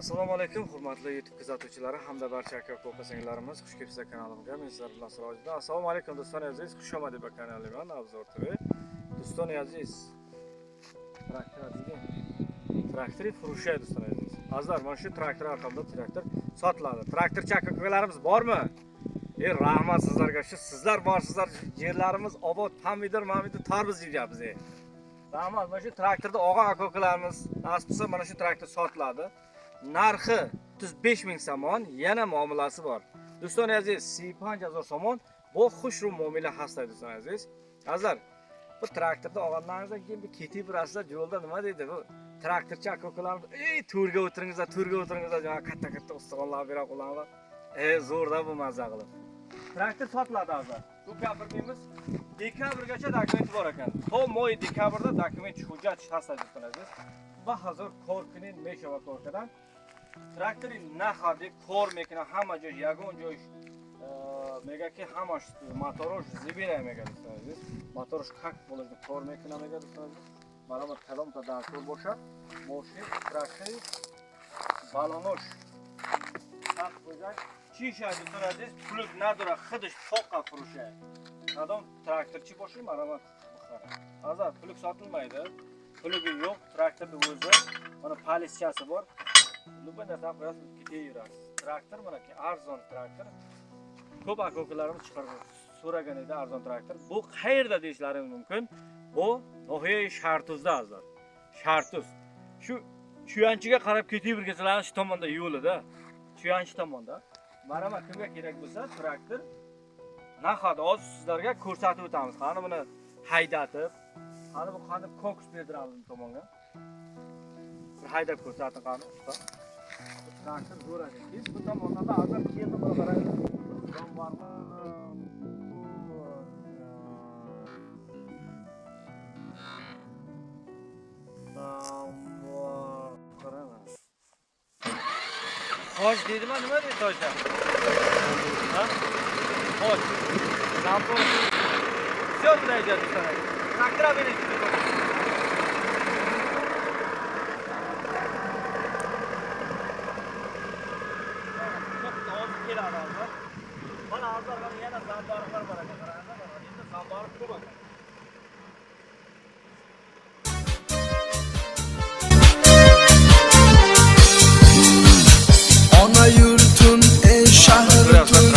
Assalomu alaykum hurmatli YouTube kuzatuvchilari hamda barcha aka singillarimiz, xush kelibsizlar kanalimga. Men sizlar bilan Sirojiddin. Assalomu alaykum do'stlar aziz, xush omad kanalimga Obzor TV. Do'stlar aziz, traktor degan traktori furushay do'stlar aziz. Azizlar, mana shu traktor orqamda traktor sotiladi. Traktorchi aka-ukalarimiz bormi? Rahmat sizlarga. Shu sizlar borsizlar, yerlarimiz obod, pomidor, mamidor, tarvuz yeyapmiz. Rahmat, mana shu traktorda og'a aka-ukalarimiz nasib qilsa mana shu traktor sotiladi. Narxi 35 ming somon, yana muomalasi bor. Do'stlar aziz, 35 000 somon bu xushru muomala hasta do'stlar aziz. Azizlar, bu traktorda olganlaringizdan keyin bir ketib berasizlar, yo'lda nima deydi bu traktorchi aka-ukalarimiz, ey to'rga o'tiringizlar, to'rga o'tiringizlar, katta-katta ustug'onlar berib qo'yamiz. Zo'rda bu mazza qilib. Traktor sotiladi azizlar. Bu gapirmaymiz. Dekabrgacha dokumenti bor ekan. To moy dekabrda dokument hujjat hasta do'stlar aziz. Va hozir korkining Meshova korkadan traktori nahadi kor mekina hamma joy yagon joy megaki hamma motorosh zibira mega do'stlar aziz. Motorosh как bo'ladi kor mekina mega do'stlar aziz. Mana kalomta darkor bo'sha. Moshin traktori balonosh haq qo'ygan. Chisha do'stlar aziz, puluk nadura xidish toqa furusha. Qadam traktorchi bo'shi marhamat buxara. Azar puluk sotilmaydi. Pulugi yo'q, traktorni o'zi mana polischasi bor. Любой narsani qo'yasiz, ketaverasiz. Traktor manaki arzon traktor. Ko'p aka-ukalarimiz chiqarib so'ragan edi arzon traktor. Bu qayerda deyishlaringiz mumkin. Bu nohiya Shartuzda azizlar. Shartuz. Shu Chuyanchiga qarab ketaverganlar shu tomonda yo'lida. Chuyanchi tomonda. Marhamat, kimga kerak bo'lsa traktor nahot hozir sizlarga ko'rsatib o'tamiz. Qani buni haydatib, qani bu qani koks berdiramiz bu tomonga. Bir haydab ko'rsatib qani usta. Bu traktor zo'r ekan. Biz bu tomondan da hozir keldi buni qarang. Toj deydimi? Nima deydi tojda? Ha? Toj. Zampor. Всё туда идёт, do'stlar. Traktor bering. Keladi hozir. Mana hozir mana yana zamboriqlar bor ekan, qaranglar, mana endi zamboriq ko'p ekan. Ona yurtun ey shahr tuz.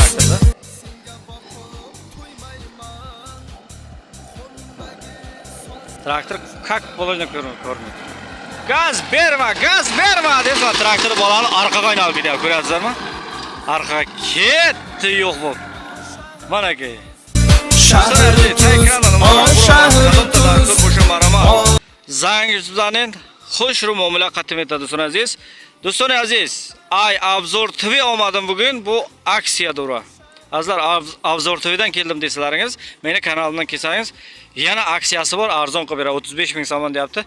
Traktor как положено ko'rinadi. Gaz berma, gaz berma deb traktor bolani orqaga aylanib ketyapti, ko'ryapsizlarmi? Orqaga ketdi yo'q bu. Manaki. Shahr tuz, o shahr tuz. Zangi bizning xushru muomala qatdim etadi do'stlar aziz. Do'stlar aziz, ay Obzor TV olmadim bugun, bu aksiya dura. Azizlar, Obzor TVdan keldim desalaringiz, meni kanalimdan kelsangiz, yana aksiyasi bor, arzon qilib beradi. 35 ming somon deyapti.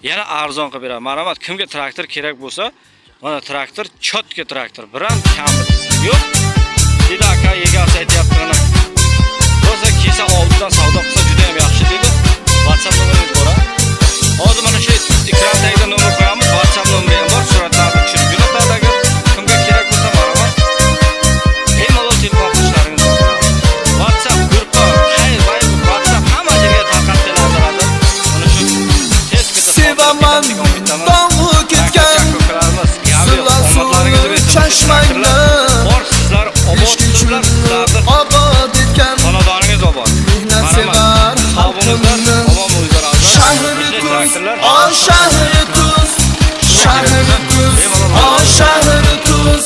Yana arzon qilib beradi. Marhamat, kimga traktor kerak bo'lsa, mana traktor, chotki traktor, biram kami yo'q. Dedi aka, egasi aytayapti mana. Bo'lsa kelsa oldidan savdo qilsa juda ham yaxshi dedi. WhatsApp nomeringiz bor. Hozir mana shu ekran tagida nomer qo'yamiz, WhatsApp nomeri ham bor, suratlarni tushirib jo'natadi agar kimga kerak bo'lsa marhamat. Bemalol telefon qilishlaringiz mumkin. WhatsApp guruhi, xayr, WhatsApp hamma yerga tarqatiladi. Mana shu tez kunda Sevaman dog'i ketgan omadlaringizni bersin. Chashmangni Bor sizlar obodsizlar, sizlarni obod etgan xonadoningiz obod. Mehnat sevar xalqimni. Omon bo'linglar azizlar. Shahr tuz, o shahr tuz, shahr tuz, o shahr tuz.